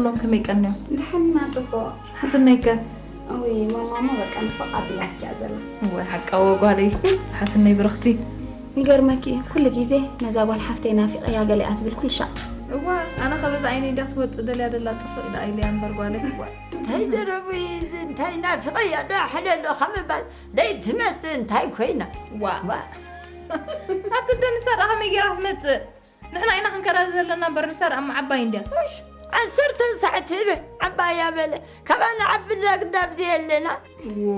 ኩሎም ከመይ ቀንዮም? ደሓን ኢና፣ ጽቡቕ። ሓትነይከ? እውይ፣ ማማሞ በቃ ንፋቕ ኣቢላትኪ እያ ዘላ። እወ፣ ሓቃዊ ጓለይ፣ ሓትነይ ብርኽቲ። ይገርመኪ፣ ኩሉ ግዜ ነዛ ጓል ሓፍተይ ናፊቐያ ገለ እያ ትብል ኩሉ ሻዕ። እወ፣ ኣነ ከ በዛ ዓይነይ እንድያ ክትወጽእ ደልያ ደላ፣ ጥፍእ ኢላ ኢለያ እምበር ጓለይ። እንታይ ደረቡ እዩ እዚ? እንታይ ናፊቐያ ዶ? ሓደ ዶ ካብ ምባል ደይ ትመጽእ እንታይ ኮይና? ዋ። ዋ። ኣቲ ደንሳ ደኣ ከመይ ገይራ ትመጽእ? ንሕና ኢና ክንከዳ ዘለና እምበር ንሳ ደኣ እሞ ዓባይ እንድያ። እሽ፣ ዓሰርተ ሳዕ ትህብ ዓባይ እያ በለ። ካባና ዓቢ እንዳግዳ ኣብዚ የለና። ዎ፣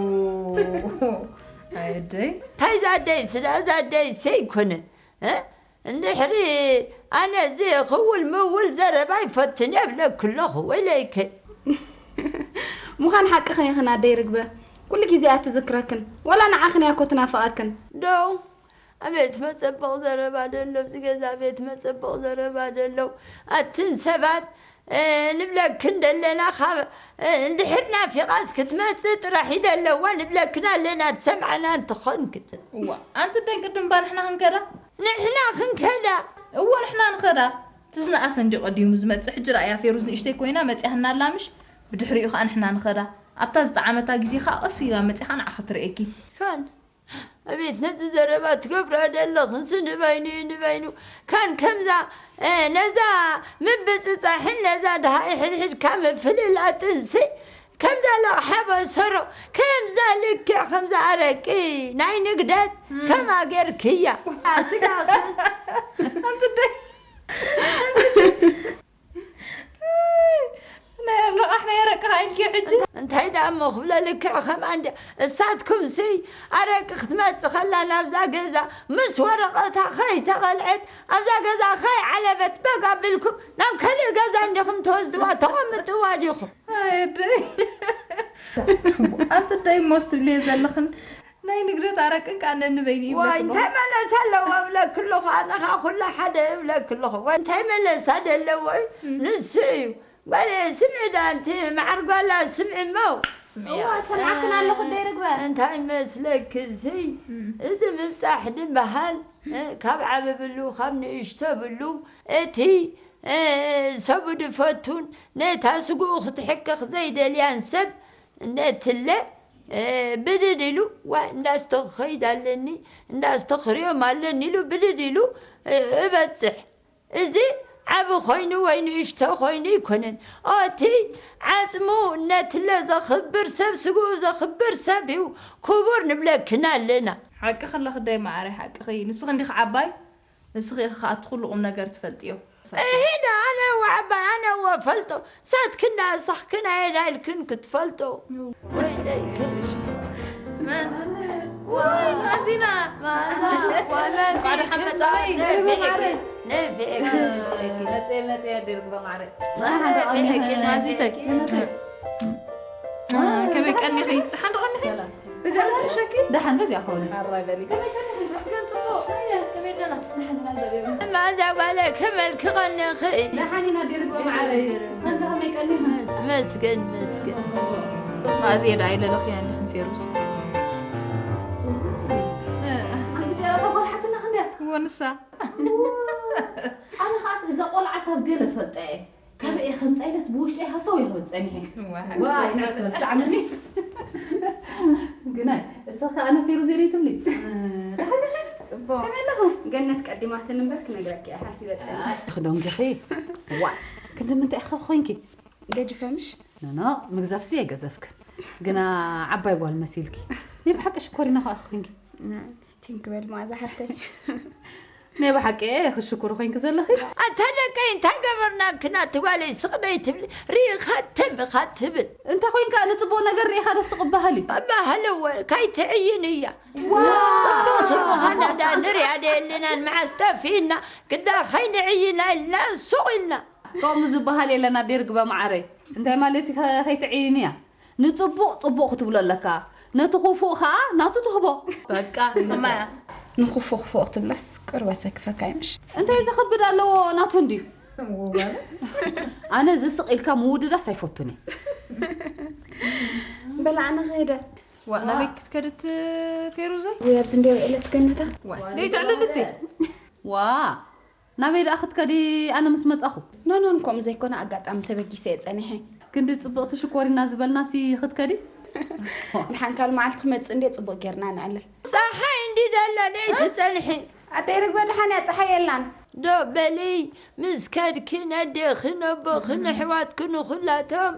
ኣደይ። እንታይ እዛ ኣደይ ስዳ፣ እዛ ኣደይ ሰይኮነ። እ? እንድሕሪ ኣነ እዚ ክውል ምውል ዘረባ ይፈትን እየ እብለኪ ኣለኹ፣ ወይለይከ። ምዃን ሓቅኽን ኢኽን ኣደይ ርግበ። ኩሉ ግዜ እያ ትዝክረክን። ዋላ ንዓኽን እያ እኮ ትናፍቐክን። ዶ? ኣቤት መጸበቕ ዘረባ ደሎ ኣብዚ ገዛ፣ ኣቤት መጸበቕ ዘረባ ደሎ። ኣትን ሰባት፣ እ፣ ንብለክን ደለና፣ ካብ፣ እ፣ እንድሕር ናፊቓስ ክትመጽእ ጥራሕ እዩ ደለዋ፣ ንብለክን ኣለና፣ ትሰምዓና እንትኾንክን። እዋ፣ ኣንቲ ደይ ቅድም እባ ንሕና ክንከዳ? ንሕና ክንከዳ? እዎ፣ ንሕና ንኸዳ። ትዝነኣስ እንዲ ቀዲሙ ዝመጽእ፣ ሕጂ ረኣያ ፌሩዝ ንእሽተይ ኮይና መጺኣና ኣላ ምሽ? ብድሕሪኡ ኸኣ ንሕና ንኸዳ። ኣብታ ዝጠዓመታ ግዜ ኸኣ ቀስ ኢላ መጺኻ ንዓኺ ትርእየኪ። ካን፣ ኣቤት ነዚ ዘረባ ትገብራ ደለኽንስ ንበይኑ እዩ ንበይኑ። ካን ከምዛ፣ እ፣ ነዛ ምብጽጻሕን ነዛ ድሃይ ሕድሕድካ ምፍልላጥንሲ፣ ከምዛ ለቕሓ በሰሮ፣ ከምዛ ልክዕ ከምዛ ኣረቂ ናይ ንግደት እም። ከማ ጌርክያ። ስጋ ኣንቲ ደይ-፣ ናይ ለቓሕ ናይ ኣረቂ ኸኣ ኢልኪ ሕጂ? እንታይ ደኣ እሞ ክብለ ልክዕ ከምኣ እንድያ። እሳትኩምሲ ኣረቂ ክትመጽእ ከላ ናብዛ ገዛ ምስ ወረቐታ ከይተቐልዐት ኣብዛ ገዛ ከይዓለበት በግ ኣቢልኩም ናብ ካልእ ገዛ እንዲኹም ትወስድዋ ተቐምጥዋ ዲኹም? ኣየደይ። ኣንቲ ደይ ሞስ ትብልዮ ዘለኽን ናይ ንግደት ኣረቅን ከኣ ነንበይኑ ዋይ፣ ይብለክን እንታይ ኣለኹ። መለስ ኣለዎ እብለኪ ኣለኹ፣ ኣነ ኸኣ ኩሉ ሓደ እብለኪ ኣለኹ። ዋይ፣ እንታይ መለሳ ደለዎ እዩ? እም። ንሱ እዩ። ጓለይ ስምዒ ደኣ ኣንቲ መዓር ጓላ ስምዒ እሞ። ስምዒ እዋ፣ እያ። ሰምዓክን ኣለኹ ደይ ርግበ። እንታይ መስለኪ እዚ? እም። እዚ ምብጻሕ ድበሃል፣ እ፣ ካብ ዓቢ ብሉ፣ ካብ ንእሽቶ ብሉ፣ እቲ፣ እ፣ ሰቡ ድፈቱን ነታ ስግኡ ክትሕክኽ ዘይደልያን ሰብ ነትለ፣ እ፣ ብድድ ኢሉ፣ ዋ፣ እንዳስተ ክኸይድ ኣለኒ፣ እንዳስተ ክሪኦም ኣለኒ ኢሉ ብድድ ኢሉ፣ እ፣ እበጽሕ። እዚ ዓቢ ኮይኑ ወይ ንእሽቶ ኮይኑ ኣይኮነን። ኦቲ ዓጽሙ ነትለ ዘኽብር ሰብ፣ ስግኡ ዘኽብር ሰብ እዩ ክቡር ንብለክን ኣለና። ሓቅኺ ኣለኺ ደይ መዓረይ፣ ሓቅኺ። ንስኺ እንዲኺ ዓባይ፣ ንስኺ ኢኺ ከኣ እቲ ኩሉ ቁም ነገር ትፈልጥዮ። እሂ ዳ፣ ኣነ እወ ዓባይ፣ ኣነ እወ ፈልጦ። ሳትክን ዳ ሳኽክን ኣየዳ ኢልክን ክትፈልጦ። ወይለይ ክብሽ። መን? ወይ ማዚና። ማዛ፣ ዋላ እንኳዕ ደሓን መጻኺ። ነፊዕኪ፣ ነፊዕኪ፣ ነፊዕኪ። መጽየ፣ መጽየ፣ ኣደይ ርግበ ማዕረ። ማዚተይ። ከመይ ቀኒኺ? ደሓን ዶ ቀኒኺ? ሰላም። በዚኣ ትሕሸኪ? ደሓን በዚኣ ክኸውን። ሓራይ በሊ። ከመይ ቀኒኺ? መስገን ጽቡቕ። ከመይ ኣለና? ደሓን ኢና፣ እግዚኣብሔር ይመስገን። ማዛ ጓለ ከመልኪ ቀኒኺ? ደሓን ኢና፣ ኣደይ ርግበ ማዕረ። ንስኽን ከ ከመይ ቀኒኺ? መስገን፣ መስገን። ማእዝየ ደኣ ኣይለለኽያን ዲኽን ፌሩዝ? ኣንቲ እዚኣ እታ ጓል ሓትና ክንደያ? እወ፣ ንሳ። ኣነ ኸኣስ እዛ ቆልዓ ሳብ ገለ ፈልጠ እየ። ካበይ እየ ከምጻ ኢለስ ብውሽጠይ ሃሰው እየ ክብል ጸኒሐ። እወ፣ ሓቂ። ዋይ፣ ናስ ተበሳዕመኒ። ግናይ፣ እሰ ኸኣ ኣነ ፌሩዝ እየ ትብሊ? ደሓን ዲኺ? ጽቡቕ። ከመይ ኣለኹ? ገነት ቀዲማትኒ እምበር ክነግረኪ እየ ሓሲበ ጸኒሐ። ክደንግኺ? ዋይ፣ ክንዲ ምንታይ ኢኺ ኮይንኪ? ገጅፈ ምሽ? ኖ፣ ኖ፣ ምግዘፍሲ ኣይገዘፍክን። ግና ዓባይ ጓል መሲልኪ። ናይ ብሓቂ ሽኮሪና ኸኣ ኮይንኪ። ቲንክ በል መኣዛ ሓፍተይ። ናይ ብሓቂ ክሽኩሩ ኮይንኪ ዘለኺ። ኣታ ደቀይ እንታይ ገበርናክን ኣቲ ጓለይ ስቕ ደይ ትብሊ? ርኢኻ ትም ኢኻ ትብል። እንታይ ኮይንካ ንጽቡቕ ነገር ርኢኻ ዶ ስቕ በሃል እዩ? በሃል እወ፣ ካይትዕይን እያ። ዋው! ጽብቕቲ ምዃና ዳ ንሪኣ ዶ የለናን? መዓስ ጠፊእና? ግዳ ኸይንዕይና ኢልና ሱቕ ኢልና። ከምኡ ዝበሃል የለን ኣደይ ርግበ መዓረይ። እንታይ ማለት እዩ ከ-፣ ከይትዕይን እያ? ንጽቡቕ ጽቡቕ ክትብሎ ኣለካ፣ ነቲ ክፉእ ከኣ ናቱ ትህቦ። በቃ፣ ከማያ። ንክፉእ ክፉእ ክትብለስ ቅርበ ሰክፈካ ይምሽ። እንታይ ዘኸብድ ኣለዎ ናቱ እንድዩ? እዎ፣ በለ። ኣነ እዚ ስቕ ኢልካ ምውድዳስ ኣይፈቱን እየ። በላ ኣነ ኸይደ። ዋ፣ ናበይ ክትከድት ፌሩዘይ? ወይ ኣብዚ እንድየ ውዕለት ገነታ? ዋ፣ ደይ ትዕልልቲ? ዋ፣ ናበይ ደኣ ክትከዲ? ኣነ ምስ መጻኹ። ኖኖን ከምኡ ዘይኮነ ኣጋጣሚ ተበጊሰ እየ ጸኒሐ። ክንዲ ጽብቕቲ ሽኮሪና ዝበልናሲ ክትከዲ? ንሓንካል መዓልቲ ክመጽእ እንድየ ጽቡቕ ጌርና ንዕልል። ጸሓይ እንዲ ደሎ ደይ ትጸንሒ። ኣደይ ርግበ ደሓን እያ ጸሓይ የላን። ዶ በሊ ምስ ከድኪ ነዴኺ ነቦኺ ንሕዋትኪ ንኹላቶም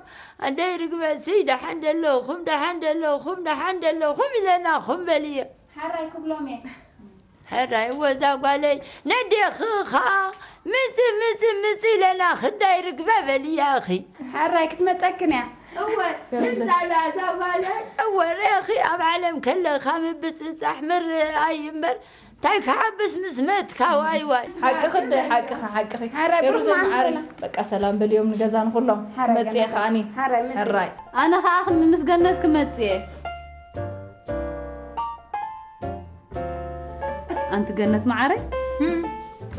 ኣደይ ርግበሲ ደሓን ደለኹም ደሓን ደለኹም ደሓን ደለኹም ኢለናኹም በልየ። ሓራይ ክብሎም እየ። ሕራይ ወዛ ጓለይ ነዴኺ ኸዓ ምፂ ምፂ ምፂ ኢለና ክንዳይ ርግበ በልያኺ። ሕራይ ክትመፀክን እያ። እወ ፌሩዘ። ትምፃላ እዛ ጓለይ እወ ርኢኺ ኣብ ዓለም ከለኻ ምብፅፃሕ ምርኣይ እምበር እንታይ ክሓብስ ምስ መትካ ዋይ ዋይ። ሓቅኺ ኣደ ሓቅኺ ሓቅኺ። ሕራይ ብሩኽ ፌሩዘ መዓረይ መዓልቲ። በቃ ሰላም በልዮም ንገዛ ንኹሎም። ሕራይ ክመፅእ እየ ገነት። ከዓኒ። ሕራይ ምፂ። ሕራይ። ኣነ ኸዓ ምስ ገነት ክመፅእ እየ። ኣንቲ ገነት መዓረይ፣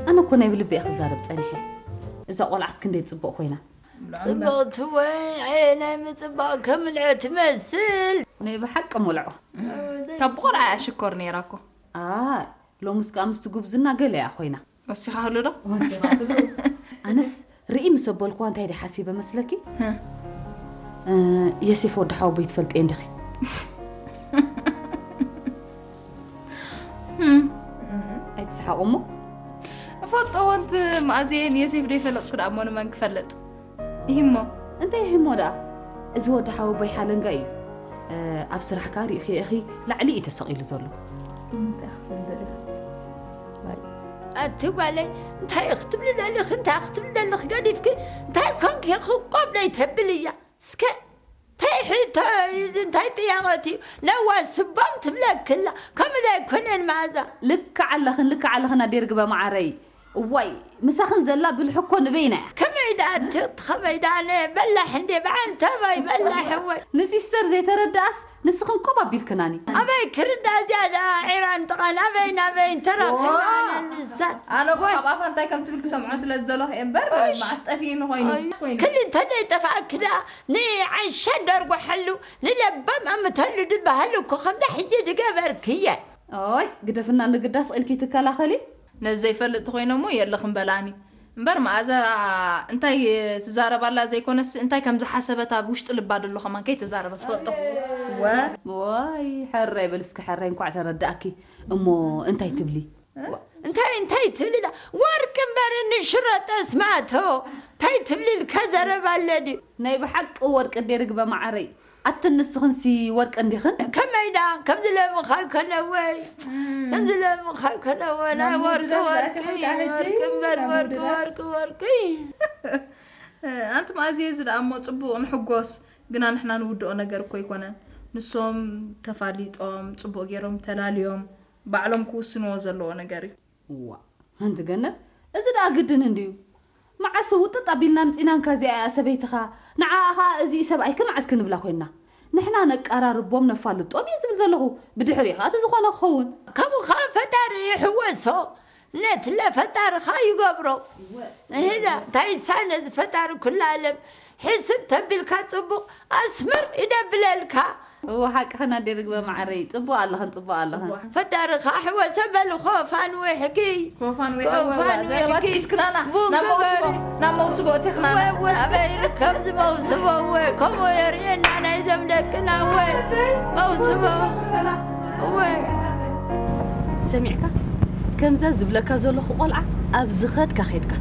ኣነ እኮ ናይ ብልቢ እየ ክዛረብ ፀኒሐ። እዛ ቆልዓስ ክንደይ ትፅብቕ ኮይና። ፅብቕቲ ወይ ኣየናይ ምፅባቕ ከምልዐ ትመስል። ናይ ብሓቂ ሙልዖ። ካብ ብቆልዓ እያ ሽኮር ነይራ እኮ። ኣይ ሎምስ ከዓ ምስቲ ጉብዝና ገለ እያ ኮይና። ወሲኻትሉ ዶ? ወሲኻትሉ። ኣነስ ርኢ ምስ ኣበልኩዋ እንታይ ድየ ሓሲበ መስለኪ? ዮሴፍ ወዲ ሓወቦይ ትፈልጥዮ እንዲኺ? ኣይትስሓቑ እሞ። እፈልጦ ወንት መኣዝየ ንዮሴፍ ደይፈለጥኩ ደኣ እሞ ንመን ክፈልጥ? ይሂሞ። እንታይ ይሂሞ ደኣ? እዚ ወዲ ሓወቦይ ሓለንጋ እዩ። ኣብ ስራሕ ከኣ ርኢኽዮ ኢኺ ላዕሊ እዩ ተሰቒሉ ዘሎ። እንታይ ክትብል ደሊኻ? ኣቲ ጓለይ እንታይ ክትብሊ ደሊኺ እንታይ ክትብሊ ደሊኺ ገዲፍኪ እንታይ ኮንኪ ክቆብ ደይ ተብል እያ እስከ እንታይ ሕቶ እዩ እዚ እንታይ ጥያቐት እዩ ነዋ ስቦም ትብለክላ ከምኡ ዶ ኣይኮነን መኣዛ ልክዕ ኣለኽን ልክዕ ኣለኽን ኣዴ ርግበ መዓረይ እዋይ ምሳኽን ዘላ ብልሒ እኮ ንበይና እያ ከመይ ደኣ ትኽቲ ከመይ ደኣ ነ በላሕ እንዴ ብዓንተባይ በላሕ እወይ ንሲስተር ዘይተረድኣስ ንስኽን ኮብ ኣቢልክናኒ። ኣበይ ክርዳእ ዝያዳ ዒራን ጥቓን ኣበይ ናበይ እንተራኺብና ኣነ ንሳን ኣነ እኮ ካብ ኣፋ እንታይ ከም ትብል ክሰምዖ ስለ ዝደለኹ እየ እምበር መዓስ ጠፊእኒ ኮይኑ ኮይኑ ክሊ እንተደይ ጠፍኣኪ ደኣ ንዓሻ ደርጉሐሉ ንለባም ኣምተሉ ድበሃል እኮ ከምዛ ሕጂ ድገበርክየ። ኦይ ግደፍና ንግዳስ ኢልኪ ትከላኸሊ። ነዚ ዘይፈልጥ ተኾይነ እሞ የለ ክንበላኒ እምበር መኣዛ እንታይ ትዛረብ ኣላ ዘይኮነስ እንታይ ከም ዝሓሰበት ኣብ ውሽጢ ልባ ደሎ ከማን ከይተዛረበት ትፈልጦ ወ ዋይ ሕራይ በል እስኪ ሕራይ እንኳዕ ተረዳእኪ እሞ እንታይ ትብሊ እንታይ እንታይ ትብሊ ዳ ወርቂ እምበር ንሽረጠ ስማቶ እንታይ ትብሊ ኢልካ ዘረባ ኣለ ድዩ ናይ ብሓቂ ወርቂ እንዴ ርግበ መዓረይ ኣትን ንስኽንሲ ወርቂ እንዲኽን? ከመይ ደኣ ከምዚ ለምኻ ከነወይ ከምዚ ለምኻ ከነወ ናይ ወርቂ ወርቂ ወርቂ እምበር ወርቂ ወርቂ ወርቂ ኣንቲ መኣዝየ እዚ ደኣ እሞ ፅቡቕ ንሕጎስ ግና ንሕና ንውድኦ ነገር እኮ ኣይኮነን ንሶም ተፋሊጦም ፅቡቕ ገይሮም ተላልዮም ባዕሎም ክውስንዎ ዘለዎ ነገር እዩ። እዋእ ኣንቲ ገነት እዚ ደኣ ግድን እንድዩ መዓስ ውጥጥ ኣቢልና ኣምጺእናንካ እዚኣ እያ ሰበይትኻ ንዓኣ ኸኣ እዚ'ዩ ሰብኣይኪ መዓስ ክንብላ ኮይንና ንሕና ነቀራርቦም ነፋልጦም እየ ዝብል ዘለኹ ብድሕሪኡ ኸኣ እቲ ዝኾነ ክኸውን ከምኡ ኸኣ ፈጣሪ ይሕወሶ ነትለ ፈጣርኻ ይገብሮ እህዳ እንታይ ይሳነ እዚ ፈጣሪ ኩላ ኣለም ሕስብ ተቢልካ ጽቡቕ ኣስምር ይደብለልካ እወ ሓቅኽን ኣደ ርግበ መዓረይ ጽቡቕ ኣለኽን ጽቡቕ ኣለኽን ፈጣሪ ካሕወ ሰበል ኾፋን ውሕኪ ኮፋን ዊሕወ ዘረባት ሒዝክናና ናብ መውስቦ ናብ መውስቦ እቲ ኽናና እወ ኣበይ ርከብ ዝመውስቦ እወ ከምኡ የርእየና ናይ ዘምደቅና እወ መውስቦ እወ ሰሚዕካ ከምዛ ዝብለካ ዘለኹ ቆልዓ ኣብ ዝኸድካ ኸድካ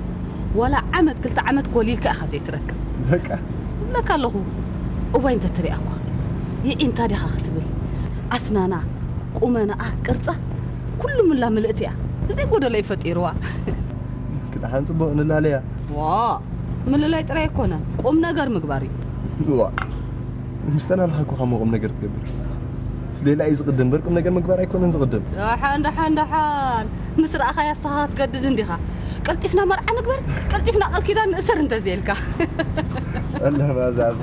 ዋላ ዓመት ክልተ ዓመት ኮሊልካ ኢኻ ዘይትረክብ በቃ እብለካ ኣለኹ እዋይ እንተትሪኣ እኳ የዒንታ ዲኻ ክትብል ኣስናና ቁመናኣ ቅርፃ ኩሉ ምላ ምልእቲ እያ ብዘይ ጎደሎ እዩ ፈጢርዋ ክድሓን ፅቡቕ ንላለያ ዋ ምልላይ ጥራይ ኣይኮነን ቁም ነገር ምግባር እዩ ዋ ምስ ተላለኻ እኮ ካብ ቁም ነገር ትገብር ሌላ እዩ ዝቕድም በር ቁም ነገር ምግባር ኣይኮነን ዝቕድም ደሓን ደሓን ደሓን ምስ ረኣኻያ ንስኻ ክትገድድ እንዲኻ ቀልጢፍና መርዓ ንግበር ቀልጢፍና ቃል ኪዳን ንእሰር እንተዘየልካ ጸለማ ዝኣብ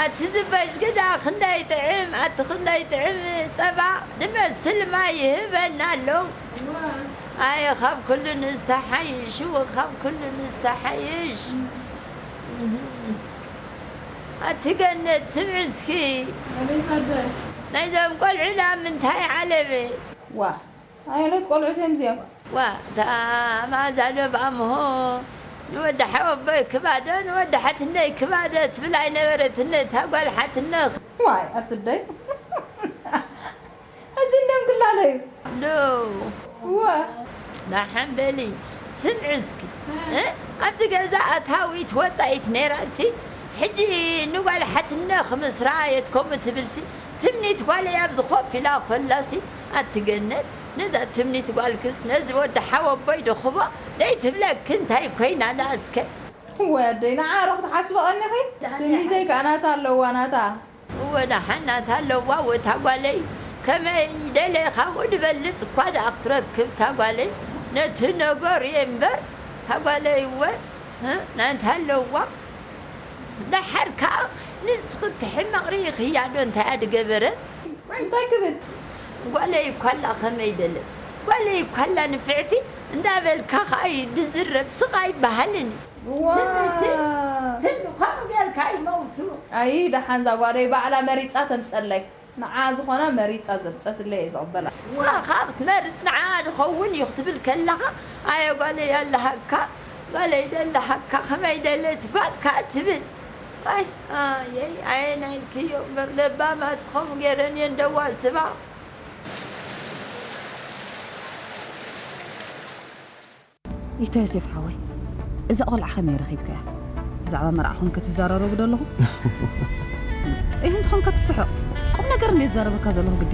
ኣቲ ዝበይ ዝግዳ ክንደይ ጥዕም፣ ኣቲ ክንደይ ጥዕም ጸባ ድመስል ማይ ይህበና ኣሎ። ኣይ ካብ ኩሉ ንሳ ሓይሽ፣ እወ ካብ ኩሉ ንሳ ሓይሽ። ኣቲ ገነት ስምዒ እስኪ። ኣቤት ኣደ። ናይዞም ቆልዑ ላም እንታይ ዓለበ? ዋ፣ ኣየኖት ቆልዑት እዮም እዚኦም? ዋ፣ እታ መኣዛ ዶ ብኣምሆ ንወዲ ሓወቦይ ክባዶ፣ ንወዲ ሓትነይ ክባዶ ትብል ኣይነበረትን እታ ጓል ሓትነኽ። ዋይ፣ ኣትደይ። ሕጂ እንዲኦም ክላለዩ። ዶ። እወ። ደሓን በሊ። ስምዒ እስኪ። እ? ኣብዚ ገዛ ኣታዊት ወጻኢት ነይራሲ፣ ሕጂ ንጓል ሓትነኽ ምስ ረኣየት ከምኡ ትብልሲ፣ ትምኒት ጓለይ ኣብዚ ኮፍ ኢላ ኮላሲ፣ ኣቲ ገነት፣ ነዛ ትምኒት ጓልክስ ነዚ ወዲ ሓወቦይ ድኽቦ ደይትብለኪ እንታይ ኮይና ደኣ እስከ? እወ ኣደይ፣ ንዓ ዶ ክትሓስቢ ቀኒኺ? ትምኒተይ ከኣ ናታ ኣለዋ፣ ናታ። እወ ደሓን ናታ ኣለዋ፣ ወታ ጓለይ። ከመይ ደለ ካብኡ ድበልጽ እኳ ደኣ ክትረክብ እታ ጓለይ። ነቲ ነገሩ እየ እምበር፣ እታ ጓለይ እወ፣ እ፣ ናታ ኣለዋ። ደሓር ከኣ ንስኺ እቲ ሕማቕ ርኢኽያ ዶ እንታይ እያ ድገበረት? እንታይ ክብል? ጓለይ እኳ ኣላ ከመይ ደለት? ጓለይ እኳ ኣላ ንፍዕቲ እንዳበልካ ከኣ እዩ ድዝረብ፣ ስቕ ኣይበሃልን እዩ። ዋ። ትምኒቲ፣ ትም-፣ ከምኡ ጌርካ እዩ መውስኡ። ኣይ፣ ደሓን እዛ ጓለይ ባዕላ መሪጻ ተምጸለይ። ንዓ ዝኾና መሪጻ ዘምጸትለይ እየ ዝቕበላ። ንስኻ ከኣ ክትመርጽ ንዓ ድኸውን እዩ ክትብል ከለኻ፣ ኣየ ጓለይ ኣለሃካ፣ ጓለይ ደለሃካ፣ ከመይ ደለት ጓልካ ትብል። ኣይ፣ ኣየይ፣ ኣየናይ ኢልክዮ እምበር ለባማት ከምኡ ጌረን እየን ደዋስባ። ኢታ ዮሴፍ ሓወይ፣ እዛ ቆልዓ ከመይ ረኺብካያ? ብዛዕባ መርዓኹም ከ ትዘራረቡ ዶ ኣለኹም? እህ፣ እንተኾንካ ትስሕቕ። ቁም ነገር እንድየ ዝዛረበካ ዘለኹ ግዲ።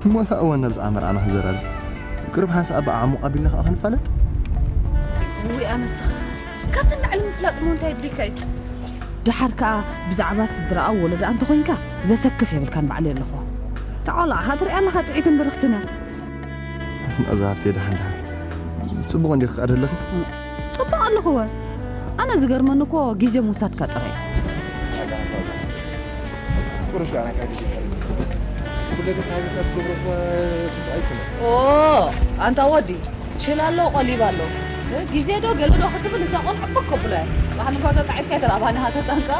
እሞ እታ እዋን ናብ ብዛዕባ መርዓና ክንዘራረብ። ቅሩብ ሓንሳእ ኣባኣ ዓሙቕ ኣቢልና ከኣ ክንፋለጥ። ውይ፣ ኣነስ ኸስ ካብዚ ንላዕሊ ምፍላጥ እሞ እንታይ የድልየካ እዩ? ደሓር ከኣ ብዛዕባ ስድራኣ ወለዳ እንተኾይንካ ዘሰክፍ የብልካን፣ ባዕለይ ኣለኹ። እታ ቆልዓ ኸኣ ትሪኣ ኣለኻ ጥዕይትን ብርኽትን እያ። እዛ ሃፍተይ ደሓን ደሓን። ጽቡቕ እንዲኺ ከኣ ደለኺ? ጽቡቕ ኣለኹ እወ። ኣነ ዝገርመኒ እኮ ግዜ ምውሳድካ ጥራይ እዩ። ቁሩሽ ኣነ ካብ ግዜ ይሓልፍ። ኩሉ ተታቢካ ትገብሮ እኮ ጽቡቕ ኣይኮነን። ኦ፣ ኣንታ ወዲ፣ ሽላ ኣሎ፣ ቆሊባ ኣሎ። እ፣ ግዜ ዶ ገለ ዶ ክትብል እዛ ቆልዓ ብክ ብሎ እያ። ባሕኒ እኳ ተጣዒስካ ኣይተረኣባኒ ሃተታንካ።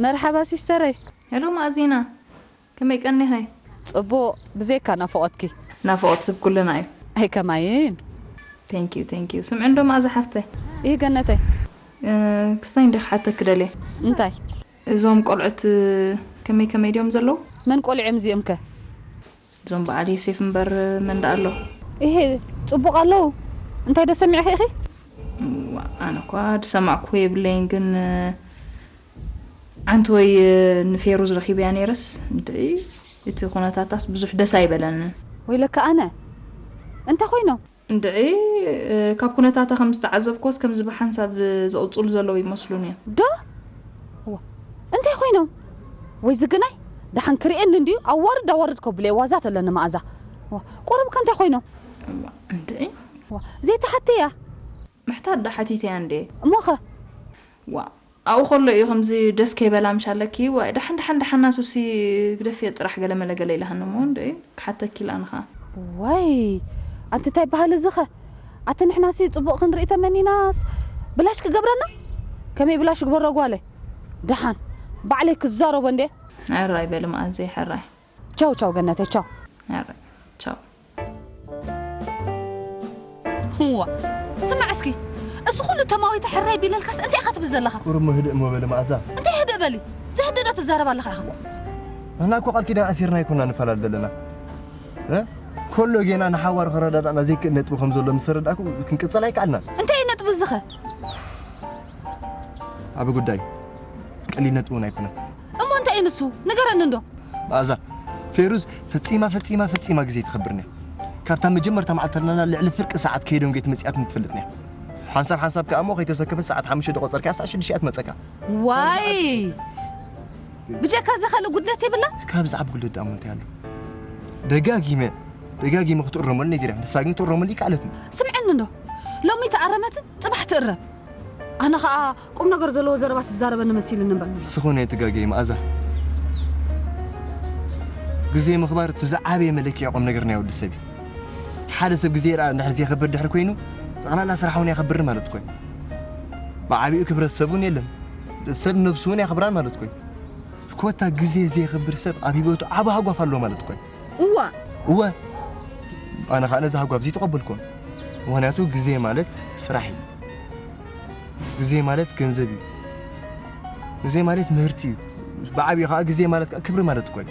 መርሓባ ሲስተረይ። ሄሎ ማእዚና፣ ከመይ ቀኒኸ? ጽቡቕ፣ ብዘይካ ናፍቖትኪ። ናፍቖት ሰብ ኩልና እዩ። ኣይ ከማይን። Thank you, thank you። ስምዒ እንዶ ማእዛ ሓፍተይ። ይህ ገነተይ። እ፣ ክስታይ እንደ ክሓተክ ደልየ። እንታይ? እዞም ቆልዑት ከመይ ከመይ ድዮም ዘለዉ? መን ቆልዑ እዮም እዚኦም ከ? እዞም በዓል ዮሴፍ እምበር መን ደኣ ኣሎ? ይሄ ጽቡቕ ኣለዉ። እንታይ ዶ ሰሚዕኺ ኢኺ? ዋ፣ ኣነ እኳ ዝሰማዕኩዎ የብለይን፣ ግን ዓንቲ ወይ ንፌሩዝ ረኺበያ ነይረስ፣ እንድዒ እቲ ኩነታታስ ብዙሕ ደስ ኣይበለንን። ወይለካ ኣነ። እንታይ ኮይኖም? እንድዒ ካብ ኩነታታ ከም ዝተዓዘብኩዎስ ከምዚ ብሓንሳብ ዝቕጽሉ ዘለዉ ይመስሉን እዮም። ዶ? ዋ፣ እንታይ ኮይኖም? ወይ ዝግናይ፣ ደሓን ክርእየኒ እንድዩ፣ ኣዋርድ ኣዋርድ ከብለይ ዋዛ ተለኒ መኣዛ። ዋ፣ ቁሩብ ከ እንታይ ኮይኖም? ዋ፣ እንድዒ። ዋ፣ ዘይተሓተያ? ምሕታት ዳ ሓቲተያ እንዴ? እሞኸ? ዋ፣ ኣብኡ ከሎ እዩ ከምዚ ደስ ከይበላ ምሻለኪ። ዋ፣ ደሓን፣ ደሓን፣ ደሓን ናቱሲ ግደፍዮ ጥራሕ ገለ መለ ገለ ኢላሃኒ እሞ እንድዒ ክሓተኪ ኢላ ንኻ። ዋይ፣ ኣንቲ እንታይ በሃሊ እዚ ኸ? ኣቲ ንሕናሲ ጽቡቕ ክንርኢ ተመኒናስ ብላሽ ክገብረና? ከመይ ብላሽ ግበሮ ጓለይ? ደሓን ባዕለይ ክዛረቦ እንዴ? ሕራይ በሊ መኣዘይ፣ ሕራይ። ቻው፣ ቻው ገነተይ፣ ቻው። ሕራይ፣ ቻው። እዋ፣ ስማዕ እስኪ፣ እዚ ኩሉ ተማዊተ ሕራይ ቢለልካስ እንታይ ኢኻ ትብል ዘለኻ? ቁሩብ እሞ ህድእ እሞ በሊ መኣዛ። እንታይ ህድእ በሊ? ዘህድእ ዶ ትዛረብ ኣለኻ ኢኻ? ንሕና እኮ ቃል ኪዳን ኣሲርና ኣይኮና ንፈላለ ዘለና። እ? ኮሎ ጌና ንሓዋር ከረዳዳእና ዘይክእል ነጥቢ ከም ዘሎ ምስ ተረዳእኩ ክንቅጽል ኣይከኣልናን። እንታይ እዩ ነጥቢ እዚ ኸ? ዓቢ ጉዳይ። ቀሊል ነጥቢ እውን ኣይኮነን። እሞ እንታይ እዩ ንሱ? ንገረኒ እንዶ። መኣዛ፣ ፌሩዝ ፈጺማ፣ ፈጺማ፣ ፈጺማ ግዜ ትኸብርኒ። ካብታ መጀመርታ መዓልቲ ኣለና ልዕሊ ፍርቂ ሰዓት ከይደንጎየት መጺኣትኒ ትፈልጥኒ። ሓንሳብ ሓንሳብ ከኣ እሞ ከይተሰከፈት ሰዓት ሓሙሽተ ዶ ቆጸርካ ሰዓት ሽዱሽተ እያ ትመጸካ። ዋይ! ብጀካ እዚ ካልእ ጉድለት የብላ? ካብ ዝዓብ ጉድለት ደኣ እሞ እንታይ ኣሎ? ደጋጊመ፣ ደጋጊመ ክትእረመሉ ነጊረ። ንሳ ግን ክትእረመሉ ይከኣለትኒ። ስምዐኒ እንዶ። ሎሚ ተኣረመትን ጽባሕ ትእረም። ኣነ ኸኣ ቁም ነገር ዘለዎ ዘረባ ትዛረበኒ መሲልኒ እምበር። ዝኾነ ኣይትጋገይ መኣዛ። ግዜ ምኽባር እቲ ዝዓበየ መለክዒ ቁም ነገር ናይ ወዲ ሰብ እዩ። ሓደ ሰብ ግዜ ርኣ እንድሕር ዘየኽብር ድሕሪ ኮይኑ፣ ጠቕላላ ስራሕ እውን ኣየኽብርን ማለት እኮ እዩ። ብዓቢኡ ክብረት ሰብ እውን የለን። ሰብ ነብሱ እውን ኣየኽብራን ማለት እኮ እዩ። ኮታ ግዜ ዘየኽብር ሰብ ኣብ ህይወቱ ዓቢ ሃጓፍ ኣለዎ ማለት እኮ እዩ። እዋ። እወ። ኣነ ኸኣ ነዚ ሃጓፍ እዚ ተቐበልኩዎን። ምኽንያቱ ግዜ ማለት ስራሕ እዩ። ግዜ ማለት ገንዘብ እዩ። ግዜ ማለት ምህርቲ እዩ። ብዓቢኡ ኸኣ ግዜ ማለት ከኣ ክብሪ ማለት እኮ እዩ።